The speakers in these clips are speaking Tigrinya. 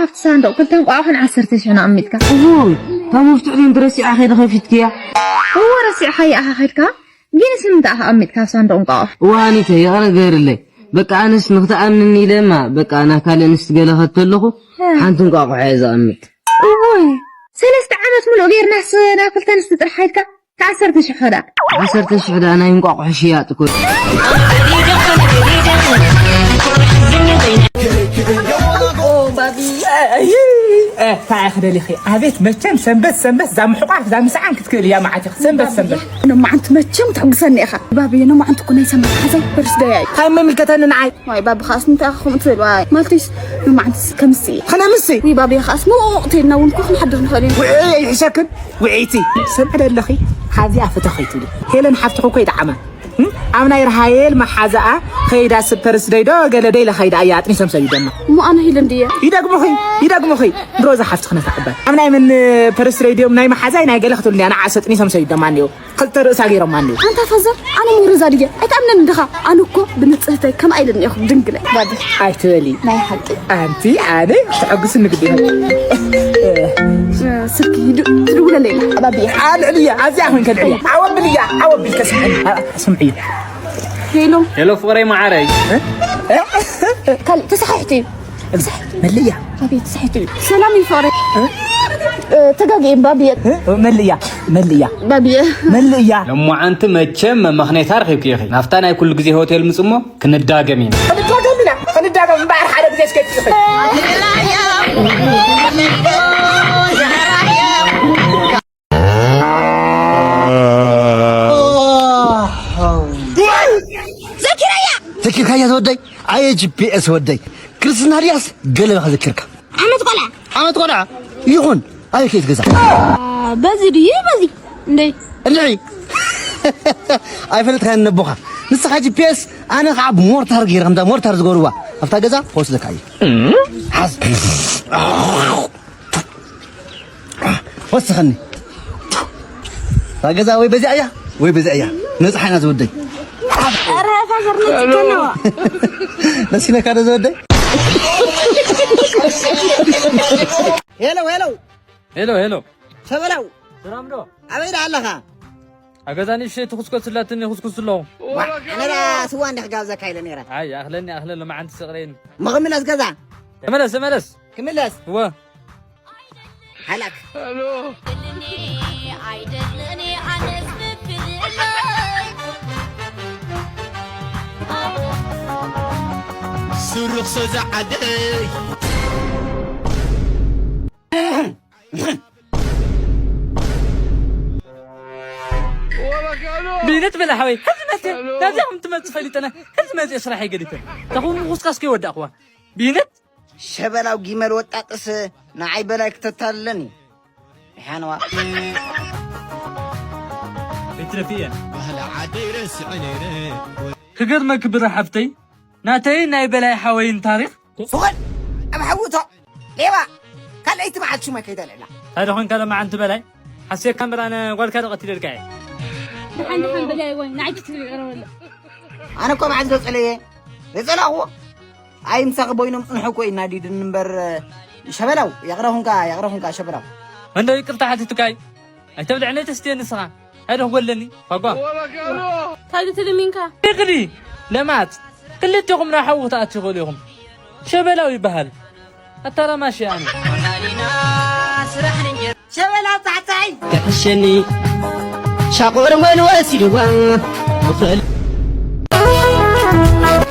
ኣብቲ ሳንዱቕ ክልተ እንቋቑሖን ዓሰርተ ሽሕን ኣቐሚጥካ። እውይ፣ ካብ መፍትሕቲ እንተረሲዓ ከይደ ከፊትክያ። እወ፣ ረሲዕካያ ኢኻ ከድካ። ግንስ ንምንታይ ኢኻ ኣቐሚጥካ ኣብ ሳንዱቕ እንቋቑሖ? እወ፣ ኣኒተ፣ ይቕረ ገርለይ። በቃ፣ ኣነስ ንክትኣምንኒ ኢለ እማ፣ በቃ፣ ናብ ካልእ ኣንስቲ ገለ ከድ ተለኹ፣ እ። ሓንቲ እንቋቑሖ እየ ዘቐምጥ። እወ፣ ሰለስተ ዓመት ሙሉእ ገይርናስ ናብ ክልተ ኣንስቲ ጥራሕ ኢልካ? ዓሰርተ ሽሕ ከዳ። ዓሰርተ ሽሕ ደኣ ናይ እንቋቑሖ ሽያጥ እኮ። ኦ፣ ባቢ። እ፣ እንታይ ኢኺ ደሊኺ? ኣቤት፣ መቸም ሰንበት ሰንበት፣ እዛ ምሕቋፍ፣ እዛ ምስዓን ክትክእል እያ መዓት ኢኺ። ሰንበት ሰንበት። ንመዓንቲ መቸም ተሕጉሰኒ ኢኻ። ባቢ፣ ንመዓንቲ እኮ ናይ ሰንበት ሓዘይ በርስደይ እዩ። እንታይ ምምልከተኒ ንዓይ? ዋይ፣ ባቢ፣ ኻስ እንታይ ኢኻ ከምኡ ትብል? ዋይ፣ ማለትስ ንመዓንትስ ከምሲ። ኸነምሲ? ውይ፣ ባቢ፣ ኻስ ምኡቕ ተይልና እውን እኮ ክንሓድር ንኽእል ኢና። ውዕይ ኣይሕሸክን፣ ውዕይቲ። ሰምዒ ዶ ኣለኺ? ካብዚኣ ፍትኽ ከይትብሊ። ሄለን ሓፍትኺ እኮ ይጥዓማ። እም? ኣብ ናይ ራሃየል መሓዛኣ ኸይዳ ስፐርስ ደይ ዶ ገለ ደይ ኢላ ኸይዳ እያ ኣጥኒሶም ሰዲዶማ። እሞ ኣነ ሄለን ድየ? ይደግሙኺ፣ ይደግሙኺ። ድሮ እዛ ሓፍትኺ ነታ ዕባይ። ኣብ ናይ መን ፐርስ ደይ ድዮም ናይ መሓዛይ ናይ ገለ ክትብልኒ እያ ንዓስ ኣጥኒሶም ሰዲዶማ እኒኦ። ክልተ ርእሳ ገይሮማ ኣለዉ። ኣንታ ፋዘር፣ ኣነ ሞረዛ ድየ? ኣይትኣምነኒ ድኻ? ኣነ እኮ ብንጽህተይ ከምኣ ኢለኒ እየ ድንግለይ። ባዲ። ኣይትበሊ። ናይ ሓቂ። ኣንቲ ኣነ ተሐጉስኒ ግዲ። ስልኪ ሂዱ ትድውለለይ ኢላ። ኣባብየ። ኣልዕልያ፣ ኣብዚኣ ኮይንከ ልዕልያ። ዓወብል እያ፣ ዓወብል ከስምዐኒ። ስምዒ። ሄሎ። ሄሎ ፍቕረይ መዓረይ። ካልእ ተሳሒሕቲ እዩ። መለያ። ኣቤት፣ ሳሒቱ እዩ። ሰላም እዩ ፍቕረይ። እ? እ፣ ተጋግየ፣ ባብየ። እ? መለያ፣ መለያ። ባብየ። መለያ። ለማዓንቲ መቸም መመኽኔታ ረኺብኪ ኢኺ። ናብታ ናይ ኩሉ ግዜ ሆቴል ምጽሞ ክንዳገም ኢና። ክንዳገም ኢና፣ ክንዳገም እምበኣር ሓደ ግዜ እስከ ትጽፈይ። ዘኪረያ! ዘኪርካያ ዝወደይ? ኣየ ጂ ፒ ኤስ ወደይ፣ ክርስትና ድያስ ገለባ ከዘኪርካ? ዓመት ቆልዓ። ዓመት ቆልዓ? ይኹን፣ ኣበይ ከይት ገዛ? በዚ ድዩ በዚ? እንዴ? እንድዒ። ኣይፈለጥካን ነቦኻ። ንስኻ ጂ ፒ ኤስ፣ ኣነ ኸዓ ብሞርታር ገይረ፣ ከምዛ ሞርታር ዝገብርዋ ኣብታ ገዛ ክወስደካ እየ። ሓዝ። ወስኸኒ። እታ ገዛ ወይ በዚኣ እያ ወይ በዚኣ እያ። ነጻ ሓይና ዝወደይ። ኧረ ፋዘር ነጺ ከነዋ። ነሲነካ ዶ ዝወደይ? ሄሎ፣ ሄሎ። ሄሎ፣ ሄሎ። ሸበላው። ሰላም ዶ? ኣበይ ደኣ ኣለኻ? ኣብ ገዛ ንእሽተይ ትኹስኮስ ስላትኒ ይኹስኩስ ኣለኹ። ዋ፣ ኣነ ደኣ ስዋ እንዲኽ ጋብዘካ ኢለ ነይረ። ኣይ፣ ኣኽለኒ፣ ኣኽለኒ፣ ሎማዓንቲ ስቕረይኒ። እሞ ክምለስ ገዛ? ተመለስ፣ ተመለስ። ክምለስ? እወ። ሃላክ። ስሩኽ ሰዛ ዓደይ። ብይነት በላ ሓወይ፣ ሕዚ መጽእ፣ ናብዚኣ ከም ትመጽእ ፈሊጠና፣ ሕዚ መጽእ ስራሐይ ገዲፈ። ተኹም ምኹስካስ ከይወዳእኽዋ። ብይነት? ሸበላው ጊመል ወጣጥስ ንዓይ በላይ ክተታልለኒ። ይሓንዋ። ኣይትረፊ እያ። ባህሊ ዓደይ ረሲዐ ነይረ። ክገርመኪ ብረ ሓፍተይ፣ ናተይን ናይ በላይ ሓወይን ታሪኽ። ስኹን ኣብ ሓውቶ ሌባ ካልኣይቲ መዓልቲ ሽመይ ከይተልዕላ። እንታይ ደኾንካ ሎማዓንቲ በላይ? ሓሴካ እምበር ኣነ ጓልካ ዶ ቀቲለልካ እየ? ደሓን ደሓን በላይ ወይ ንዓይ ክትብል ይቕረበሉ። ኣነ እኮ መዓዝ ገጸለየ? ገጸላእዎ። ኣይ ምሳኺ ቦይኖም ጽንሑ እኮ እዩ ናዲድኒ እምበር፣ ሸበላው፣ የቕረኹንካ፣ የቕረኹንካ ሸበላው። መንዶ ይቅርታ ሓቲትካይ? ኣይተብልዕኒ ተስትየ ንስኻ። ኣይዶ ክጎለኒ፣ ፋጓ። ታዚ ትልሚንካ። ይቕዲ፣ ለማት። ክልቴኹም ናብ ሓዊ ክትኣትዩ ይኽእሉ ኢኹም። ሸበላው ይበሃል። ኣታራማሽ ያኒ። ሸበላ ጻዕጻዒ። ክሕሸኒ ሻቑርን ወን ወሲድዋ።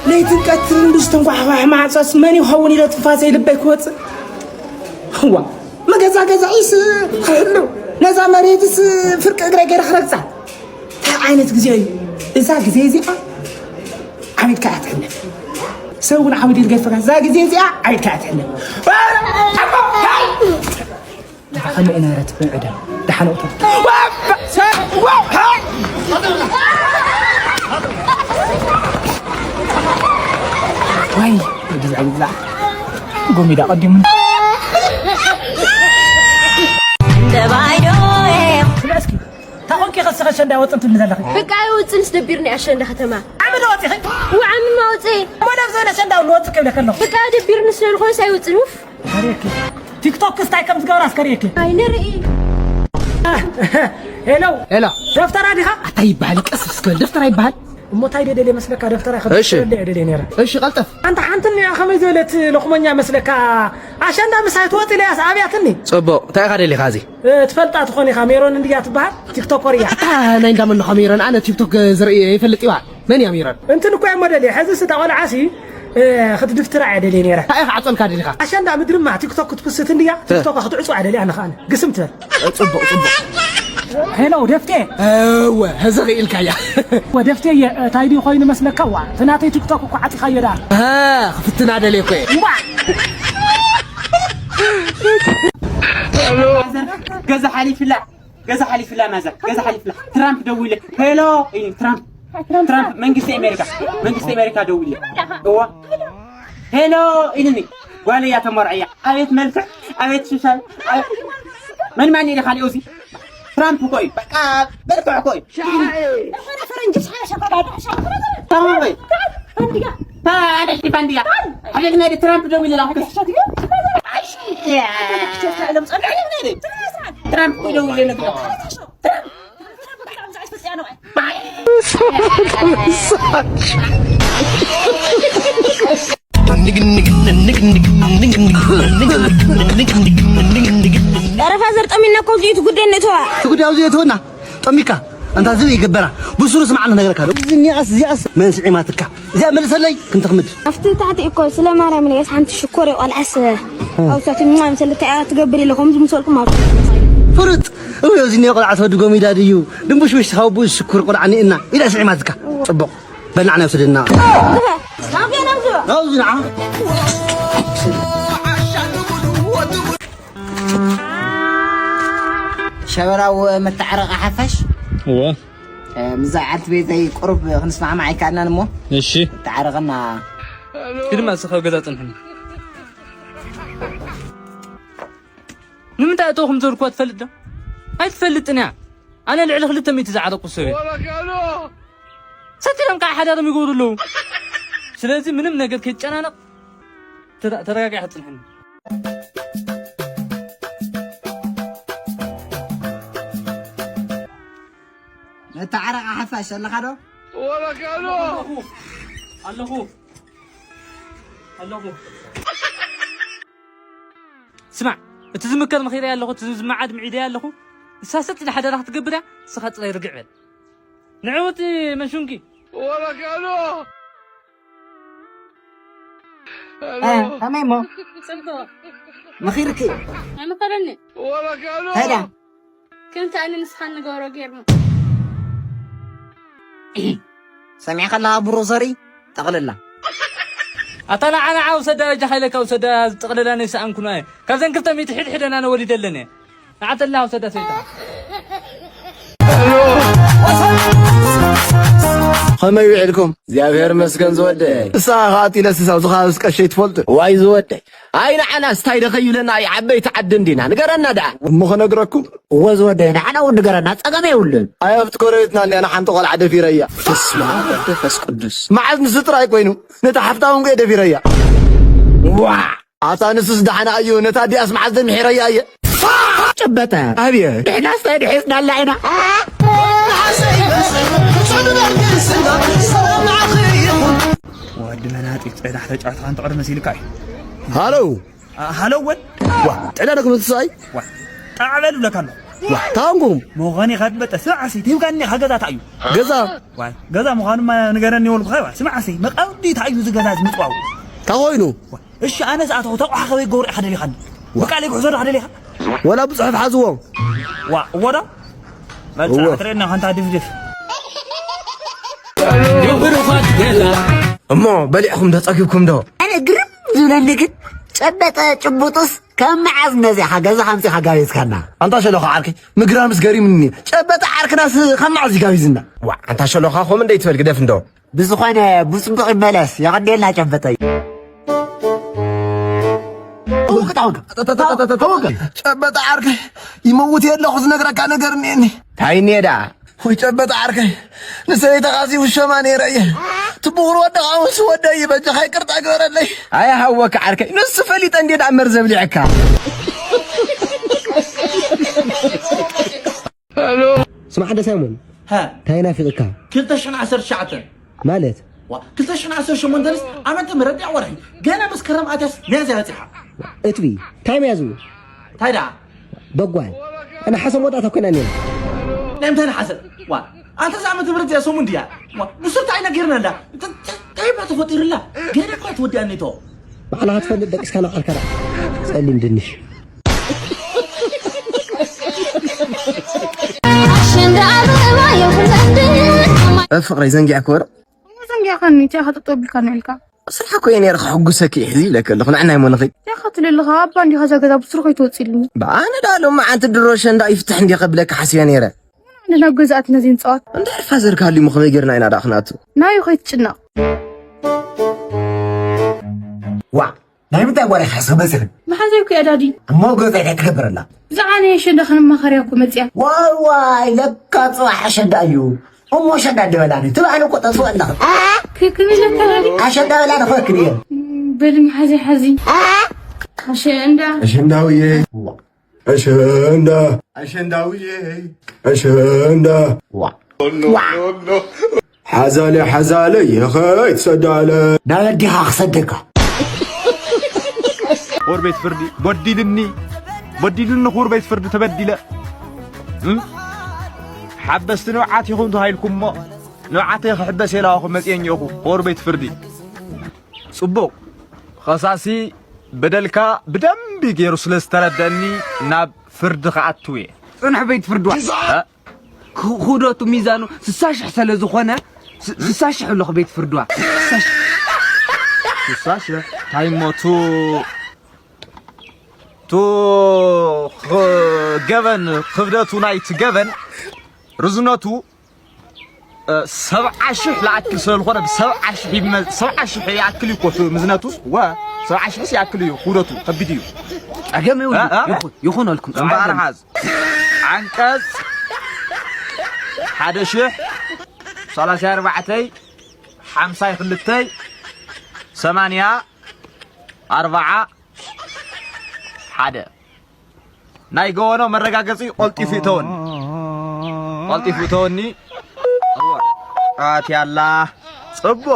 ለይትን ቀትርን ብዝተንኳሕኳሕ ማዕጾስ መን ይኸውን ኢለ ትንፋሰይ ልበይ ክወጽእ። እዋ፣ መገዛ ገዛኢስ ክህሉ፣ ነዛ መሬትስ ፍርቂ እግረ ገይረ ክረግጻ። እንታይ ዓይነት ግዜ እዩ? እዛ ግዜ እዚኣ ዓቢድካ እያ ትሕለፍ። ሰብ እውን ዓቢዱ ይገድፈካ። እዛ ግዜ እዚኣ ዓቢድካ እያ ትሕለፍ። ከመይ ኢና ረት ብዕዳ ደሓን ወጥቶ። ዋይ፣ ወዲ ዝዕግዛ ጎሚዳ ቀዲሙ። እንደ ባይዶ ስለ እስኪ ታኾንኪ ኸስኸ ሸንዳ ወጥን ትብሊ ዘለኺ? በቃ ኣይወፅንስ ደቢርኒ ኣሸንዳ ከተማ። ዓመድ ወፂኺ? ወዓሚ ማውፅእ። እሞ ናብ ዘበነ ሸንዳ ንወፅእ ክብለከ ኣለኹ። በቃ ደቢርኒ ስለ ዝኾነስ ኣይወፅን ውፍ። ቲክቶክ እንታይ ከም ዝገብራ እስከ ርእየኪ። ኣይንርኢ። ሄሎ። ሄሎ። ደፍተራ ዲኻ? ኣታ ይበሃል፣ ቀስ እስከ በል፣ ደፍተራ ይበሃል። እሞ እንታይ ደደልየ መስለካ? ደፍተራ እሺ። ይኸፍተልየ ደልየ ነይረ። እሺ፣ ቀልጠፍ። ኣንታ ሓንቲ እኒኣ ከመይ ዝበለት ሎኽመኛ መስለካ? ኣሸንዳ ምሳይ ትወጥ ኢለያስ ኣብያትኒ። ጽቡቕ። እንታይ ኢኻ ደሊኻ እዚ? እ፣ ትፈልጣ ትኾን ኢኻ፣ ሜሮን እንድያ ትበሃል፣ ቲክቶከር እያ። ኣታ ናይ እንዳመን ኢኻ ሜሮን? ኣነ ቲክቶክ ዝርኢ ይፈልጥ ይበሃል። መን እያ ሜሮን? እንትን እኮ እየ ሞደል እየ። ሕዚ ስዳ ቆልዓሲ፣ እ፣ ክትድፍትራ እየ ደልየ ነይረ። እንታይ ኢኻ ዓጸልካ ደሊኻ? ኣሸንዳ ምድርማ ቲክቶክ ክትፕስት እንድያ፣ እ። ቲክቶክ ክትዕጹ እየ ደልየ ኣነ ኸኣነ። ግስም ትበል። ጽቡቕ፣ ጽቡቕ። ሄሎ፣ ደፍቴ። እወ፣ ሕዚ ኽኢልካያ። ወ ደፍቴ እየ፣ እንታይ ድዩ ኮይኑ መስለካ? ዋ፣ እቲ ናተይ ቲክቶክ እኮ ዓጺኻዮ ደኣ። እ፣ ክፍትና ደልየ እኮ እየ። እምባ። ገዛ ሓሊፍላ፣ ገዛ ሓሊፍላ፣ ማዘር፣ ገዛ ሓሊፍላ። ትራምፕ ደዊለ፣ ሄሎ ኢሉ፣ ትራምፕ፣ ትራምፕ፣ መንግስቲ ኣሜሪካ፣ መንግስቲ ኣሜሪካ ደዊለ። እዋ፣ ሄሎ ኢሉኒ። ጓለይ እያ ተመርዕያ። ኣቤት መልክዕ፣ ኣቤት ሽሻይ። ኣቤት፣ መን ማን ኢልካ ሊኦዚ? ትራምፕ እኮ እዩ። በቃ፣ መልክዕ እኮ እዩ። ፈረንጂ ሽሓ ሸኮላታ፣ ሽሓ ተማም ወይ? ፈንድያ። ታ፣ ኣደ ሽቲ ፈንድያ። ኣቤት ናይ ትራምፕ ደዊለ ላክ። ትራምፕ ደዊለ ነግሮ። ቀረፋ ዘርጠሚና እኮ እዚኡ እቲ ጉዳይ ንእተዋ። እቲ ጉዳይ ኣብዚ እተወና። ጠሚካ። ኣንታ ዝብኢ ይግበራ። ብሱሩ ስማዕ፣ ንነግረካ ዶ። እዚኣስ፣ እዚኣስ መን ስዒማትካ? እዚኣ መልሰለይ፣ ክንትኽምድ። ኣብቲ ታሕቲ እኮ ስለ ማርያም ኢለስ ሓንቲ ሽኮር ቆልዓስ ኣውሳት ምናምን ሰለታ እያ ትገብር ኢለ ከምዚ ምሰልኩም ኣብ ፍርጥ። እውዮ፣ እዚ እኒኦ ቆልዓ ተወዲ ጎሚዳ ድዩ? ድንቡሽቡሽ ካብ ብኡ ሽኩር ቆልዓ እኒእና ኢላ ስዒማትካ። ጽቡቕ። በል ንዓና ውሰደና። ናብዚ ንዓ። ሸበራው መተዓረቂ ሓፋሽ። እወ። እ፣ ምስዛ ዓርኪ ቤተይ ቁሩብ ክንስማዕማዕ ኣይከኣልናን እሞ። እሺ። ተዓረቕና። ግድማ እስኻ ኣብ ገዛ ጽንሕኒ። ንምንታይ እቶ ከም ዘርኳ ትፈልጥ ዶ? ኣይትፈልጥን እያ። ኣነ ልዕሊ ክልተ ሚእቲ ዝዓረቁ ሰብ እየ። ሰቲሮም ከዓ ሓዳሮም ይገብሩ ኣለዉ። ስለዚ ምንም ነገር ከይጨናነቕ ተረ-፣ ተረጋጊዕካ ጽንሕኒ። መተዓረቂ ሓፋሽ ኣለኻ ዶ? ኣለኹ፣ ኣለኹ፣ ኣለኹ። ስማዕ፣ እቲ ዝምከር መኺረያ ኣለኹ፣ እቲ ዝመዓድ ምዒደያ ኣለኹ። ንሳ ሰጥ ኢላ ሓዳራ ክትገብር እያ፣ ንስኻ ጥራይ ርግዕ በል። ንዕውቲ መሹንኪ። እ፣ ከመይ እሞ? ጽቡቕ። መኺርኪ? ኣይመኸረኒ። እንታይ ደኣ? ከምቲ ኣነ ንስኻ እንገብሮ ጌርና። ሰሚዕካ ኣለኻ ብሩዘሪ? ጠቕልላ። ኣታ ንዓ ንዓ ውሰዳ፣ እጃኻ ኢለካ ውሰዳ፣ ዝጠቕልላ ናይ ሰኣንኩና እየ። ካብዘን ክልተ ሚእቲ ሕድ ሕደን ኣነ ወሊደ ኣለኒ እየ። ንዓ ተላ ውሰዳ ሰይጣን። ከመይ ውዒልኩም? እግዚኣብሔር ይመስገን ዝወደይ። እሳ ኸኣ ጢለስ እሳ ኣብዚ ኸባቢስ ቀሸይ ትፈልጡ? ዋይ ዝወደይ። ኣይ ንዓናስ ታይ ደኸዩለና እዩ ዓበይቲ ዓዲ እንዲና። ንገረና ደኣ። እሞ ኸነግረኩም? እወ ዝወደይ ንዓና እውን ንገረና ጸገም የብሉን። ኣይ ኣብቲ ጎረቤትና እንዲያ ንሓንቲ ቖልዓ ደፊረያ። በስመ ኣብ ወወልድ ወመንፈስ ቅዱስ። መዓዝ ንሱ ጥራይ ኮይኑ ነታ ሓፍታ እውን እየ ደፊረያ። ዋዕ። ኣታ ንሱስ ደሓና እዩ፣ ነታ ኣዲኣስ መዓዝ ደምሒረያ እየ። ጨበጠ። ኣብየ። ንሕናስ ታይ ድሒስናላ ኢና። ወዲ መናጢ፣ ጽናሕ ተጫወትካ እንተ ቅድመ ሲልካ እዩ። ሃሎ። ኣ፣ ሃሎ ወን። ዋ፣ ጥዕና ዶ ክምልስይ? ዋ፣ ጣዕ በል ብለካ ኣሎ። ዋ፣ ታንኩም። መኾኒ ኸትበጠ፣ ስማዕ ኣሰይ፣ ትህብካኒ ኢኻ ገዛ እንታይ እዩ? ገዛ። ዋይ፣ ገዛ ምዃኑማ ንገረኒ ወልኩኻ፣ ዋ፣ ስማዕ ኣሰይ፣ መቃብዲ እንታይ እዩ እዚ ገዛ እዚ ምጥዋው? እንታይ ኮይኑ? ዋ፣ እሺ፣ ኣነ ዝኣተኹ ተቋሕ ከበይ ክገብሩ ኢኻ ደሊኻኒ? ዋ። ብቃለይ ክሕዞ ዶ ደሊኻ? ወላ ብጽሑፍ ሓዝዎ። ዋ፣ እዎ ዶ? በል፣ እዎ። ጽናሕ ትርእየና፣ ኸንታ ድፍድፍ። እሞ በሊዕኹም ዶ ጸጊብኩም ዶ? ኣነ ግርም ዝብለኒ ግን ጨበጠ ጭቡጥስ ካብ መዓዝ ነዚኻ ገዛ ኣምጺኻ ጋቢዝካና? ኣንታ ሸሎኻ ዓርከይ፣ ምግራምስ ገሪሙኒ። ጨበጠ ዓርክናስ ካብ መዓዝ እዩ ጋቢዝና? ዋዕ፣ ኣንታ ሸሎኻ ከምኡ እንደ ይትበል ግደፍ እንዶ። ብዝኾነ ብጽቡቕ ይመለስ፣ የቐንየልና ጨበጠይ። ተወከ፣ ተወከ። ተወከ። ጨበጠ ዓርከይ፣ ይመውት የለኹ ዝነግረካ ነገር እኒአኒ። ታይ እኒአ ደኣ? ወይ ጨበጠ ዓርከይ፣ ንሰበይተኻሲ ውሸማ ነይረ እየ። ትብቕር ወደቕ ኣውስ ወደይ በጃኻ ይቅርታ ግበረለይ። ኣይ ሃወካ ዓርከይ፣ ንሱ ፈሊጠ እንዴ ደኣ መርዘ ብሊዐካ። ስማዕ፣ ደሳይሞን፣ ሃ። እንታይ ናፊቕካ? ክልተ ሽሕን ዓሰርተ ትሽዓተን። ማለት? ዋ፣ ክልተ ሽሕን ዓሰርተ ሸሞንተንስ ዓመተ ምህረት ድያ ወርሒ? ገና መስከረም ኣትያስ ሚያዝያ በጺሓ። እትቢ፣ እንታይ ሚያዝዩ? እንታይ ደኣ? በጓል። ኣነ ሓሰም ወጣት ኮይና እኔ። ናይ ምንታይ ሓሰም? ዋ፣ ኣንተ እዛ ዓመተ ምህረት እዚኣ ሰሙን ድያ? ዋ፣ ብሱር እንታይ ነጊርና ኣላ? ተ-፣ ተ-፣ እንታይ እባ ተፈጢሩላ? ገና እኳ ትወዲኣ እኒቶ። ባዕልኻ ትፈልጥ ደቂስካ ንባዕልካ ደኣ። ጸሊም ድንሽ። ኣሸንዳ ኣበባ የኹለድ። እ፣ ፍቕረይ ዘንጊዕክዎ ዶ? እሞ ዘንጊዕካኒ፣ እንታይ ኢኻ ጠጠው ኣቢልካኒ ውዒልካ? ስራሕ እኮ እየ ነይረ፣ ከሐጉሰኪ እየ ሕዚ ኢለኪ ኣለኹ፣ ንዕናይ ሞንኺ። እንታይ ኢኻ ትብል ኣለኻ? ኣባ እንዲኻ እዛ ገዛ ብስሩ ከይትወፅእ ኢሉኒ። ብኣነ ደኣ ሎማዓንቲ ድሮ ኣሸንዳ ይፍትሕ እንዲየ ከብለኪ ሓሲበ ነይረ። ኣነ ናብ ገዛኣትና ዘይንፃወት። እንድሕር ፋዘር ካሊሙ ከመይ ጌርና ኢና ደኣ ክናቱ? ናዩ ከይትጭነቕ። ዋ፣ ናይ ምንታይ ወረ ሓስኺ መፂኺ? መሓዘይ እኮ እያ ዳዲ። እሞ ገዛ እንታይ ትገብረላ? ብዛዕባ ናይ ኣሸንዳ ክንመኻኸር እያ እኮ መፂኣ። ዋይ ዋይ፣ ለካ ፅባሕ ኣሸንዳ እዩ። እሞ ኣሸንዳ እንደበላኒ ትባህሊ እኮ ጠጥፎ ኣለኺ። ክ-፣ ክብል ኣለካ ዳዲ። ኣሸንዳ በላኒ ክበክል እየ። በሊ መሓዘይ ሓዚ። ኣሸንዳ። ኣሸንዳውየ። ዋ። ኣሸንዳ፣ ኣሸንዳውየ፣ ኣሸንዳ። ዋ። ዋ። ሓዛለ፣ ሓዛለ፣ የኸይ ትሰዳለ። ናብ ኣዴኻ ክሰደካ። ክቡር ቤት ፍርዲ፣ በዲልኒ፣ በዲልኒ ክቡር ቤት ፍርዲ፣ ተበዲለ። እም? ሓበስቲ ንብዓት ኢኹም ተባሂልኩም እሞ፣ ንብዓተይ ክሕበስ ኢለ እኹ መፅየ እኒኦኹ፣ ክቡር ቤት ፍርዲ። ፅቡቕ። ኸሳሲ በደልካ ብደንቢ ገይሩ ስለ ዝተረደኒ ናብ ፍርዲ ክኣቱ እየ። ጽንሕ ቤት ፍርዲ። እ? ክ-፣ ክብደቱ ሚዛኑ ስሳ ሽሕ ስለ ዝኾነ፣ ስ-፣ ስሳ ሽሕ ኣለኹ ቤት ፍርዲ። ስሳ ሽሕ። ስሳ ሽሕ። ታይሞ ቱ፣ ቱ ኽ-፣ ገበን፣ ክብደቱ ናይቲ ገበን ርዝነቱ እ፣ ሰብዓ ሽሕ ለኣክል ስለ ዝኾነ፣ ብሰብዓ ሽሕ ይመ-፣ ሰብዓ ሽሕ ይኣክል እዩ እኮ እቲ ምዝነቱስ። ወ፣ ሰብዓ ሽሕስ ይኣክል እዩ፣ ክብደቱ ከቢድ እዩ። ጸገም የብሉ። እ፣ እ? ይኹን፣ ይኹነልኩም። እምበኣር ሓዝ። ዓንቀጽ ሓደ ሽሕ ሰላሳ ኣርባዕተ፣ ሓምሳ ክልተ፣ ሰማንያ ኣርባዓ፣ ሓደ። ናይ ገበኖ መረጋገጺ ቀልጢፉ ይእተወኒ። ቀልጢፉ ይእተወኒ። እወ። ኣትያላ። ጽቡቕ።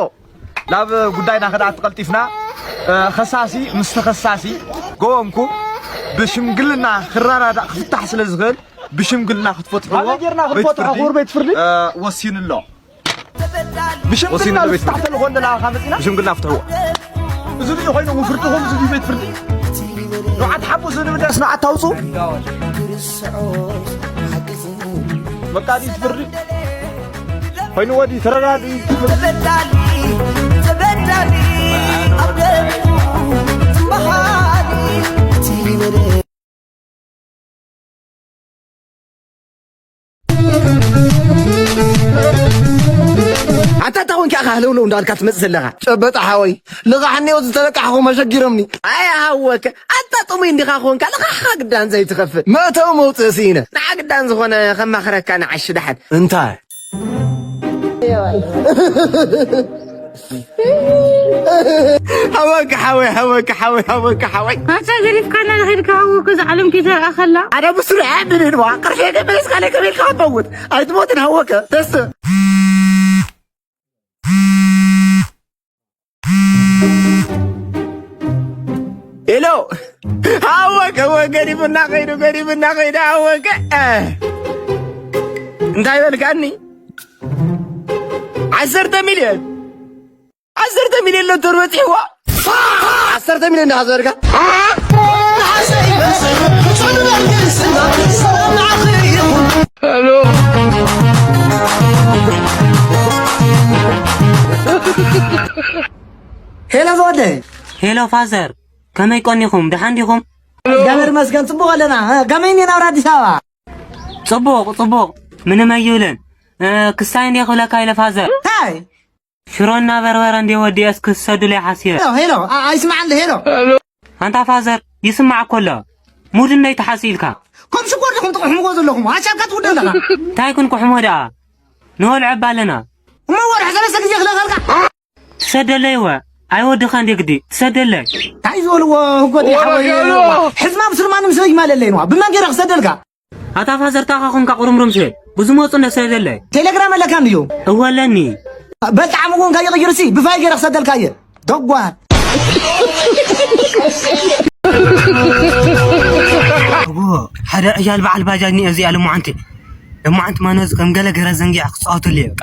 ናብ ጉዳይና ከድኣት ቀልጢፍና፣ እ፣ ኸሳሲ ምስ ተኸሳሲ ገበንኩም ብሽምግልና ክረዳዳእ ክፍታሕ ስለ ዝኽእል ብሽምግልና ክትፈትሕዎ ከመይ ጌርና ቤት ክንፈትሖ ፍርዲ፣ ክቡር ቤት ፍርዲ? እ፣ ወሲኑ ኣሎ። ወሲኑ ብሽምግልና ኣሎ ቤት ፍርዲ። ንፍታሕ ተልእኾ ኣለና፣ ካብ መጺና። ብሽምግልና ፍትሕዎ። እዚ ድዩ ኮይኑ ፍርድኹም፣ እዚ ድዩ ቤት ፍርዲ? ንውዓት ሓቡ፣ እዚ ንብደስ ንውዓት ታውጹ። መቃዲት ፍርዲ ኮይኑ ወዲ ተረዳዲ። ተበዳሊ፣ ተበዳሊ፣ ኣብ ደሙ ትምሃሊ። ኣታ እንታይ ኮንካ ኢኻ ህልውለው እንዳልካ ትመጽእ ዘለኻ? ጨበጣ ሓወይ፣ ልቓሕኒ፣ እዚ ተለቃሕኹም ኣሸጊሮምኒ። ኣይ ሃወከ፣ ኣታ ጥሙይ እንዲኻ ኮንካ፣ ልቓሕኻ ግዳን ዘይትኸፍል። መእተዊ መውጽኢ ስኢነ። ንዓ ግዳን ዝኾነ ከማኽረካ ንዓሽ ደሓን። እንታይ? ሃወከ ሓወይ፣ ሃወከ ሓወይ፣ ሃወከ ሓወይ። ኣታ ገዲፍካና ንኸይድ ክሃወከ እዛ ዓለም ከይተረኣኸላ። ኣነ ብስሩ እየ ድድህድዋ፣ ቅርፊ ግን መሊስካ ለይ ከመይ ኢልካ ክትመውት? ኣይትሞትን ሃወከ፣ ተስ። ሄሎ፣ ሃወከ፣ ወ-፣ ገዲፍና ኸይዱ፣ ገዲፍና ኸይዱ፣ ሃወከ። እንታይ በልካኒ? ዓሰርተ ሚልዮን። ዓሰርተ ሚልዮን ሎተሪ በጺሕዋ። ዓሰርተ ሚልዮን ዲኻ ዝበልካ? ሄሎ ዘወደይ። ሄሎ ፋዘር፣ ከመይ ቀኒኹም? ደሓን ዲኹም? እግዚኣብሔር ይመስገን፣ ጽቡቕ ኣለና። ከመይ እኒኦ ናብራ ኣዲስ ኣበባ? ጽቡቕ፣ ጽቡቕ፣ ምንም ኣይብልን። እ፣ ክሳይ እንድየ ክብለካ ኢለ ፋዘር። እንታይ? ሽሮና በርበረ እንዴ ወዲኤስ ክሰዱለይ ሓሲበ። ሄሎ፣ ሄሎ፣ ኣ-፣ ኣይስማዕን ዶ፣ ሄሎ። ኣንታ ፋዘር፣ ይስማዕ እኮ ኣሎ። ሙድ እንዶ ይትሓስ ኢልካ። ከም ሽኮር ዲኹም ትቕሕምዎ ዘለኹም፣ ኣሻልካ ትውደ ኣለኻ። እንታይ ክንቅሕሞ ደኣ? ንበልዖ እባ ኣለና። እሞ ወርሒ ሰለስተ ግዜ ክለኸልካ። ትሰደለይ ወ ኣይወድኻ እንደ ግዲ ትሰደለይ። እንታይ ዝበልዎ ህጎት ይሓወይ? ሕዝማ ምስልማን ምስ ይማለለይ ነዋ። ብመን ገይረ ክሰደልካ? ኣታ ፋዘርታኻ ኾንካ ቁርምሩም ስለ ብዙ መፁ እንደ ትሰደለይ። ቴሌግራም ኣለካ እንድዩ? እወ ኣለኒ። በጣዕሚ እውን ከይቕይር ሲ ብፋይ ገይረ ክሰደልካ እየ። ደጓ። ኣቦ፣ ሓደ ዕያል በዓል ባጃጅ እኒኦ እዚኣ ልሙዓንቲ። ልሙዓንቲ ማኖዝ ከም ገለ ገረ ዘንጊዓ ክፃወተሉ እየ በቃ።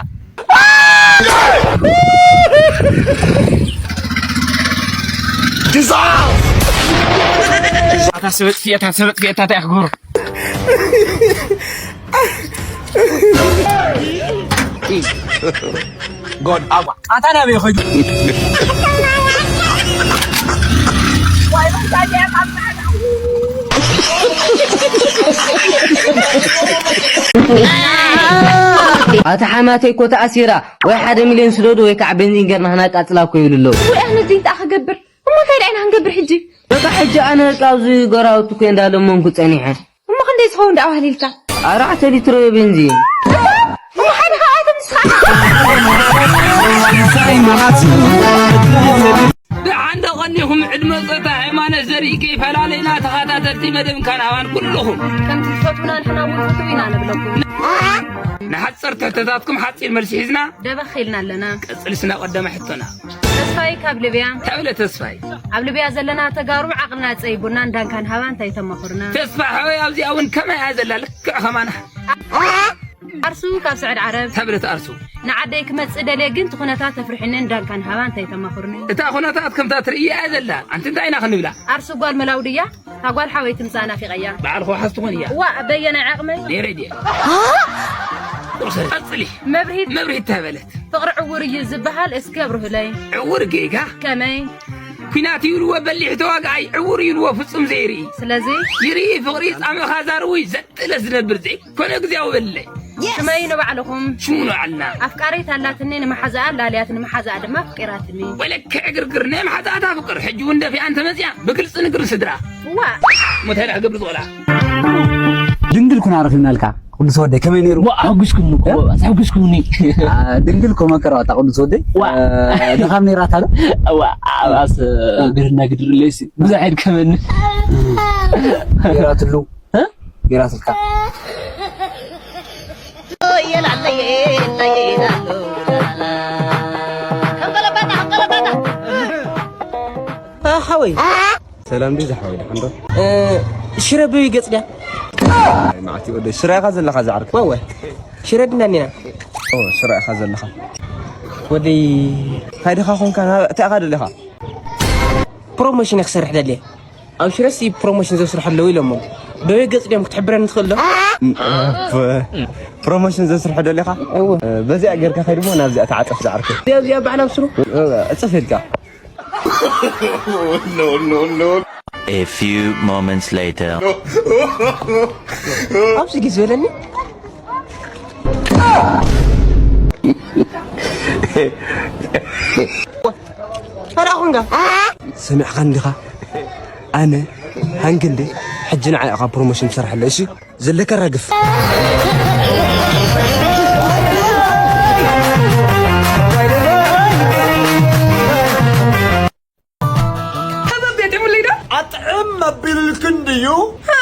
ኣታ ሰበጥ ፊኤታ፣ ሰበጥ ፊኤታ እንታይ ክገብሮ? God, ኣዋ፣ ኣታ ናበይ ኸይዱ? ኣታ ሓማተይ እኮ ተኣሲራ፣ ወይ ሓደ ሚልዮን ስደዱ ወይ ከዓ ቤንዚን ገርና ክናቃፅላ እኮ ይብሉ ኣለዉ። ወይ ኣነ ዲንጣ ክገብር? እሞ እንታይ ደኣ ኢና ክንገብር ሕጂ? በቃ ሕጂ ኣነ በቃ ኣብዚ ጎራውቲ እኮ እንዳለመንኩ ጸኒሐ። እሞ ክንደይ ዝኸውን ደኣ ዋህሊልካ? ኣርባዕተ ሊትሮ ቤንዚን። እሞ ሓደ ካብኣቶም ንስኻ። ደሓን ዶ ቀኒኹም? ዕድመ ጾታ ሃይማኖት ዘርኢ ከይፈላለና ተኸታተልቲ መደብ ካናባን ኩልኹም። ከምቲ ትፈትዉና ንሕና እውን ፍትው ኢና ንብለኩም። ንሓጸርቲ ሕቶታትኩም ሓጺር መልሲ ሒዝና። ደበኽ ኢልና ኣለና። ቀጽልስ ናብ ቀዳማይ ሕቶና። ተስፋይ ካብ ልብያ። ተብለ ተስፋይ። ኣብ ልብያ ዘለና ተጋሩ ዓቕልና ጸይቡና እንዳንካን ሃባ እንታይ ተመኽሩና? ተስፋ ሓወይ ኣብዚኣ እውን ከመይ እያ ዘላ ልክዕ ከማና። ኣርሱ ካብ ስዑድ ዓረብ። ተብለት ኣርሱ። ንዓደይ ክመጽእ ደልየ ግን እቲ ኩነታት ተፍርሕኒ እንዳንካን ሃባ እንታይ ተመኽሩኒ? እታ ኩነታት ከምታ ትርእያ እያ ዘላ። ኣንቲ እንታይ ኢና ክንብላ? ኣርሱ ጓል መላው ድያ? እታ ጓል ሓወይ ትምጻእ ናፊቐያ። በዓል ኸውሓስ ትኾን እያ። ዋእ፣ በየናይ ዓቕመይ? ነይረ ድየ? ቁርሰ ቀጽሊ። መብርሂት። መብርሂት ተበለት። ፍቕሪ ዕዉር እዩ ዝበሃል፣ እስኪ ኣብርሁለይ። ዕዉር ጌጋ? ከመይ? ኲናት ይብልዎ በሊሕ ተዋጋኣይ፣ ዕዉር ይብልዎ ፍጹም ዘይርኢ። ስለዚ? ይርኢ ፍቕሪ ጻምእኻ ዛርዊ ዘጥለ ዝነብር ዘይኮነ እግዚኣብ በለለይ። ሽመይ ንባዕልኹም። ሽሙ ንባዕልና። ኣፍቃሪት ኣላትኒ ንመሓዛኣ ላልያት ንመሓዛኣ ድማ ኣፍቂራትኒ። ወለከ ዕግርግር ናይ መሓዛኣ ታፍቅር፣ ሕጂ እውን ደፊኣ እንተመጺኣ ብግልጺ ንግሪ ስድራ። ዋ። ሞታይ ደኣ ክገብር ዝኽእላ? ድንግል ኩና ረኺብናልካ ቅዱስ ወደይ፣ ከመይ ነይሩ? ዋ፣ ኣሕጉስኩምኒ እኮ፣ እ? ኣሕጉስኩምኒ። አ፣ ድንግል እኮ መከራ ዋጣ ቅዱስ ወደይ። ዋ። እ፣ ድኻም ነይራታ ዶ? ዋ፣ ኣባስ፣ እ፣ ግርና ግድርለይሲ ብዙሕ ኣይድከመኒ። ነይራትሉ? እ? ነይራትልካ? እ፣ ሓወይ። ሰላም ድዩ ዝሓወይ፣ ደሓን ዶ? እ፣ ሽረ ብይ ገጽ ድያ? ኣይ፣ መዓት እዩ ወደይ። ሽረ ኢኻ ዘለኻ ዝዓርከ? ወወ፣ ሽረ ድና እኒና። ኦ፣ ሽረ ኢኻ ዘለኻ። ወደይ። እንታይ ድኻ ኾንካ? ና-፣ እንታይ ኢኻ ደሊኻ? ፕሮሞሽን እየ ክሰርሕ ደልየ። ኣብ ሽረሲ ፕሮሞሽን ዘስርሑ ኣለዉ ኢሎሞ። ዶ ገጽ ድዮም ክትሕብረኒ ትኽእል ዶ? ፕ-፣ ፕሮሞሽን ዘስርሑ ደሊኻ? እወ። እ፣ በዚኣ ጌርካ ከይድሞ ናብዚኣ ተዓጸፍ ዝዓርከ። እዚኣ፣ እዚኣ ባዕላ ኣብ ስሩ? እ፣ እጽፍ ኢልካ። A few moments later. ኣብዚ ግዜ በለኒ። ኣራኹንጋ። ሰሚዕኻ እንዲኻ? ኣነ ሃንክ እንዴ ሕጂ ንዓይ ኢኻ ፕሮሞሽን ትሰርሐለይ፣ እሺ? ዘለካ ራግፍ። ሃባብ የጥዕምለይ ዶ? ኣጥዕም ኣቢልልክን ድዩ? ሃ።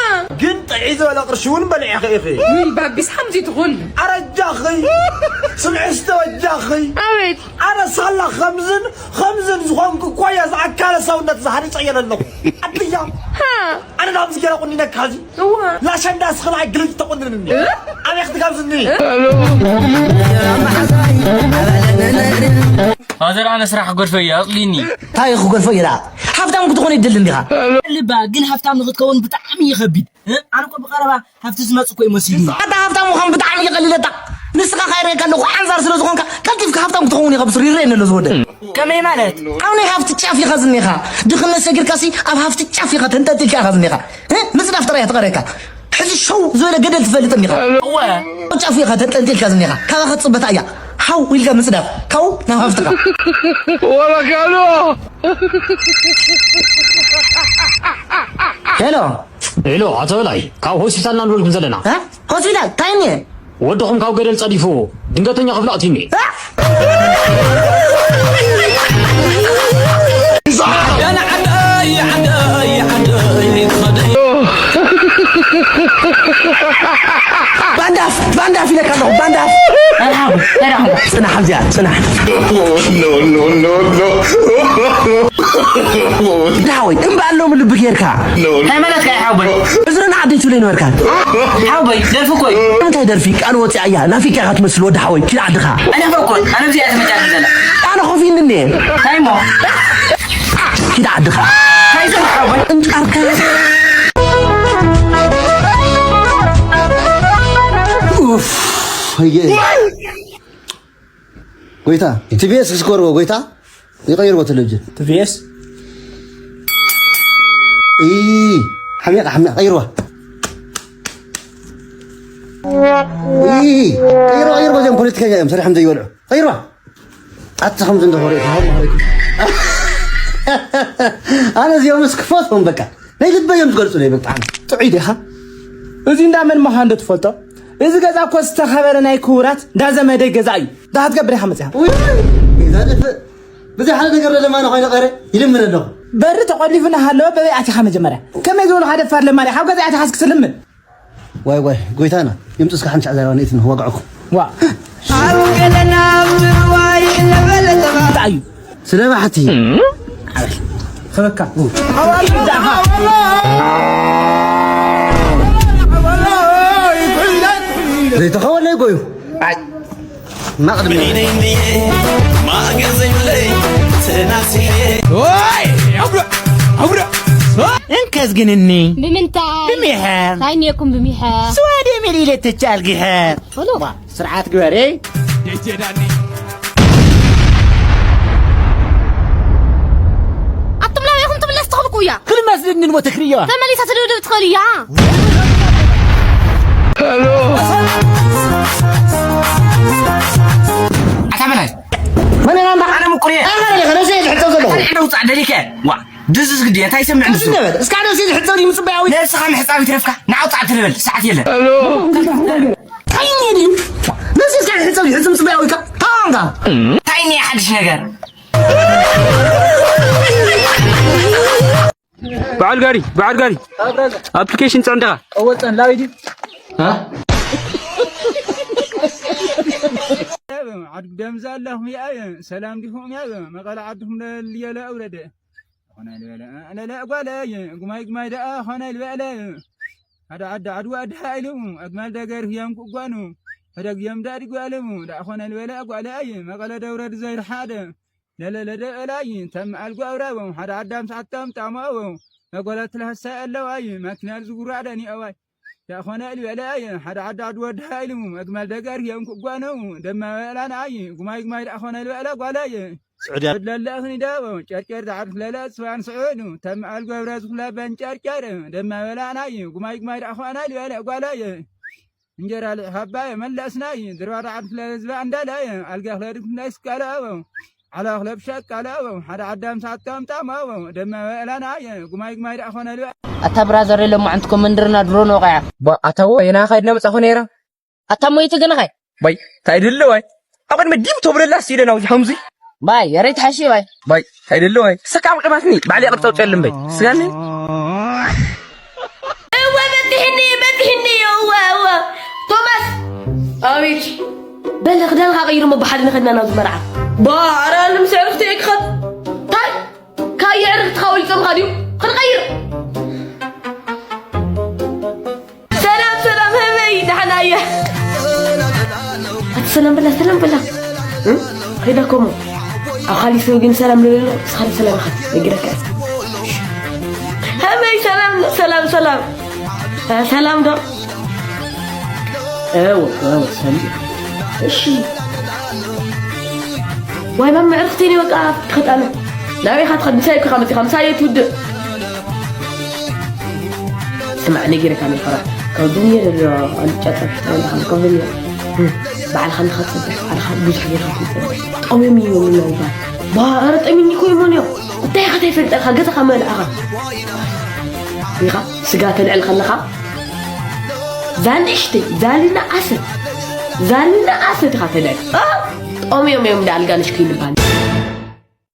ግን ጥዒ ዝበለ ቅርሺ እውን በሊዕኺ ኢኺ። ውይ፣ ባቢስ ሓምዚ ትኹን። ኣረ ኣጃኺ፣ ስምዒ እስተ ኣጃኺ። ኣቤት። ኣነ ሳላ ከምዝን ከምዝን ዝኾንኩ እኳ እየ ዝኣካለ ሰውነት ዝሃሪፀ እየ ዘለኹ። ኣድያ። ሃ። ኣነ ናብ ዝገረ ቁኒነካ ሕዚ። እዋ። ላሸንዳ ስኽላ ግልጅ ተቆንንኒ። እ? ኣበይ ክትጋብዝኒ? እ? ፋዘር፣ ኣነ ስራሕ ክገድፎ እየ፣ ኣጽልይኒ። እንታይ ክገድፎ እየ ደኣ? ሃብታም ክትኾን ይደሊ እንዲኻ? ልባ፣ ግን ሃብታም ንኽትከውን ብጣዕሚ እዩ ከቢድ። እ? ኣነ እኮ ብቐረባ ሃብቲ ዝመጽእ እኮ እዩ መሲሉኒ። ኣታ ሃብታም ምዃን ብጣዕሚ እዩ ቀሊለታ። ንስኻ ካይረካ ኣለኹ ሓንዛር ስለ ዝኾንካ፣ ቀልጢፍካ ሃብታም ክትኸውን ኢኻ ብስሩ ይረኣየኒ ኣሎ ዝወደ። ከመይ ማለት? ኣብ ናይ ሃብቲ ጫፍ ኢኻ ዝኒኻ። ድኽነት ሰጊርካሲ ኣብ ሃብቲ ጫፍ ኢኻ ተንጠልጢልካ ኢኻ ዝኒኻ። እ? ምጽዳፍ ጥራይ እያ ትቐረካ። ሕዚ ሸው ዝበለ ገደል ትፈልጥ እንዲኻ። እወ። ጫፉ ኢኻ ተንጠልጢልካ ዝኒኻ። ካባኻ ትጽበታ እያ። ሃው ኢልካ ምጽዳፍ። ካብኡ ናብ ሃፍትኻ። ወላ ካልኦ። ሄሎ። ሄሎ፣ ኣቶ በላይ፣ ካብ ሆስፒታል ኢና ንደውለልኩም ዘለና። እ? ሆስፒታል? እንታይ እኒአ? ወድኹም ካብ ገደል ጸዲፍዎ፣ ድንገተኛ ክፍሊ ኣእትዩኒ። እ? ባንዳፍ ባንዳፍ ኢለካ ኣለኹ ባንዳፍ። ኣልሓሙ ተዳኹ። ጽናሕ ኣብዚኣ ጽናሕ። ዳወይ እምባ ኣለሙ ልቢ ጌርካ። እንታይ ማለት ከ ሓወይ? እዝረና ዓደይ ትብለይ ነበርካ። ሓወይ ደርፊ እኮ እዩ። እንታይ ደርፊ ቃል ወፂኣ እያ ናፊቅያ ትመስል ወዲ ሓወይ ኪድ ዓድኻ። ኣነ ፈኮን ኣነ ብዚኣ ተመጫት ዘላ። ኣነ ኮፊ እንኔ። እንታይ እሞ? ኪድ ዓድኻ እንታይ ዘርሓ ወይ እንጫርካ። ኡፍ። ኣየ። ጎይታ ቲቢኤስ ክስኮርዎ ጎይታ። ይቀይርዎ ቴሌቪዥን። ቲቢኤስ። ኢ ሓሚቃ ሓሚቃ ቀይርዋ። ኢ ቀይርዋ ቀይርዋ እዚኦም ፖለቲከኛ እዮም ሰሪሖም ዘይበልዑ። ቀይርዋ። ኣታ ከምዚ እንዳ ሆሬ ሃው ማሪክ። ኣነ እዚኦም እስክፈትዎም በቃ ናይ ልበይ እዮም ዝገልጹለይ በቃ። ጥዑይ ዲኻ? እዚ እንዳ መን ምዃን ዶ ትፈልጦ? እዚ ገዛ እኮ ዝተኸበረ ናይ ክቡራት እንዳ ዘመደይ ገዛ እዩ። እንዳ ክትገብር ኢኻ መጺኻ። ውይ፣ ገዛ ደፍእ። ብዘይ ሓደ ነገር ለማና ኮይነ ቀረ ይልምን ኣለኹ። በሪ ተቖሊፉ እናሃለወ በበይ ኣቲኻ መጀመርያ? ከመይ ዝበልኻ ደፋር ለማኒ ካብ ገዛ ኣቲኻ እስኪ ስልምን። ዋይ ዋይ ጎይታና ይምጡ እስከ ሓንቲ ሻዕ ዛረባ ንእቲ ንዋግዐኩም። ዋ ኣብ ገለና ኣብ ትርዋይ ለበለ ተባ እንታይ እዩ? ስለ ባሕቲ። ከበካ። ዘይተኸወለ ጎዩ። ኣይ ማቕድሚ። እንከዝግንኒ ብምንታይ? ብሚሐ። ታይኔኩም ብሚሐ። ስዋዴ ሚሊለ ተቻልግሐ። ቶሎ። ዋ፣ ስርዓት ግበሪ። ኣቱም ላበይ ኢኹም ትምለስ ትኽልኩ እያ? ክልመስ ድንን ሞ ተክርዮ። ተመሊሳ ትድብድብ ትኽእል እያ። ኣታ መላይ? መን ኢና እንዳ? ኣነ ምቁር እየ። ኣነ መን ኢኻ? ነብሰይ ዝሕጸብ ዘለኹ። ኣነ ውጻእ ደሊከ። ዋ፣ ድዝዝ ግዲ፣ እንታይ ይሰምዕ ንሱ? ዝም በል። እስካ ነብሰይ ዝሕጸብ ድዩ ምጽበያዊ? ነብስኻ ምሕጻብ ይትረፍካ። ንዓ ውጻእ ትልበል፣ ሰዓት የለን። እንታይ እየ ድዩ? ነብሰይ እስካ ዝሕጸብ ድዩ? ሕጽብ ምጽበያዊ ኢልካ? ታንጋ። እንታይ እየ ሓድሽ ነገር? በዓል ጋሪ፣ በዓል ጋሪ። ኣፕሊኬሽን ጽዕንደኻ። ቀወጸን ላዊዲ። ሃ? ዓድ ደምዛ ኣለኹም ያየ፣ ሰላም ዲኹም ያየ፣ መቐለ ዓድኹም ለልየለ ኣውረደ። ኾነ ልበለ፣ ለለ ጓለየ፣ ጉማይ ጉማይ ደኣ ኾነ ልበለ። ሓደ ዓዲ ዓድዋ ደሃ ኢሉ፣ ኣግማል ደገር ህያም ክጓኑ፣ ፈደግ ህያም ዳዲ ጓለሙ፣ ደኣ ኾነ ልበለ ጓለየ፣ መቐለ ደውረድ ዘይርሓደ። ለለለደ እላይ ተም ኣልጓ ኣውራቦም ሓደ ኣዳም ሰዓት ተም ጣማዎ መጎለት ለሐሳ ኣለዋይ ማኪና ዝጉራ ደኒ ኣዋይ ዳኾነ ልበለ ኣየ ሓደ ዓዳ ዓድ ወድሃ ኢልሙ መግመል ደገር የም ክጓነው ደማ በላን ኣይ ጉማይ ጉማይ ዳኾነ ልበለ ጓላየ ስዑድያ ለለ ኣኽኒ ዳቦ ጨርጨር ዳዓድ ለለ ስዋን ስዑዱ ተም ኣልጓ ብረዝ ለበን ጨርጨር ደማ በላን ኣይ ጉማይ ጉማይ ዳኾነ ልበለ ጓላየ እንጀራ ልዕኻባየ መለስናይ ድርባራ ዓድፍለ ህዝባ እንዳላየ ኣልጋ ክለድፍ እንዳይስካለ ኣበው ዓላ ክለብሸ ቃለ ኣበው ሓደ ዓዳም ሳቶም ጣም ኣበው ደመ በላናየ ጉማይ ጉማይ ደኣ ኾነ ልበ ኣታ ብራዘር የለ ማዓንትኮ መንደርና ድሮ ነው ቃያ ኣታዎ የና ኻይድና መጻኹ ነይራ ኣታ ሞይቱ ግን ኻይ ባይ ታይ ድለ ዋይ ኣብ ቅድሚ ዲብ ተብለላ ሲደ ናውዚ ሐምዚ ባይ የረይ ትሓሺ ባይ ባይ ታይ ድለ ዋይ ሰካ ኣብ ቅድማትኒ ባዕሊ ቅርጻው ጨልም በይ ስጋኒ እወ በዚሕኒ በዚሕኒ እወ እወ ቶማስ ኣቤት በለ ክዳንካ ቀይሩ እሞ ብሓደ ንኸድና ናብዚ መርዓ ባረ ንምስዕርፍቲ ክኸድ ታይ ካየ ዕርፍቲ ካወሊፆምካ ድዩ ክንቀይር ሰላም ሰላም ህበይ ዳሕና እየ ኣቲ ሰላም በላ ሰላም በላ እ? ከይዳ ኮሞ ኣብ ካሊስ ግን ሰላም ልብል ስኻሪ ሰላም ኢኻ ነጊረካ እየ። ህበይ ሰላም ሰላም ሰላም እ፣ ሰላም ዶ እወ እወ ሰላም እሺ ዋይ ማም ምዕርፍተይኒ በቃ ትኸጣነ ናበይ ኢኻ ትኸድ ምሳይ እኮ ኢኻ መፂኻ ምሳይ እየ ትውድእ ስማዕ ነጊረካ ነፈራ ካብ ዱንያ ዘሎ ኣልጫ ጸብሒ ትበልኻ ካብ ዱንያ ባዕልኻ ንኻ ትጸብሕ ባዕልኻ ብዙሕ ጌርካ ትጸብሕ ጠምዮም እዮም ናውዛ ባረ ጠሚኒ እኮ ይመን እዮም እንታይ ኢኻ ተይፈልጠልካ ገዛኻ መልኣኻ ኢኻ ስጋ ተልዕል ከለኻ ዛንእሽተይ ዛልና ኣሰት ዛልና ኣሰት ኢኻ ተልዕል ኦም እዮም እዮም ዳ ኣልጋ ንሽኩይ ንባል።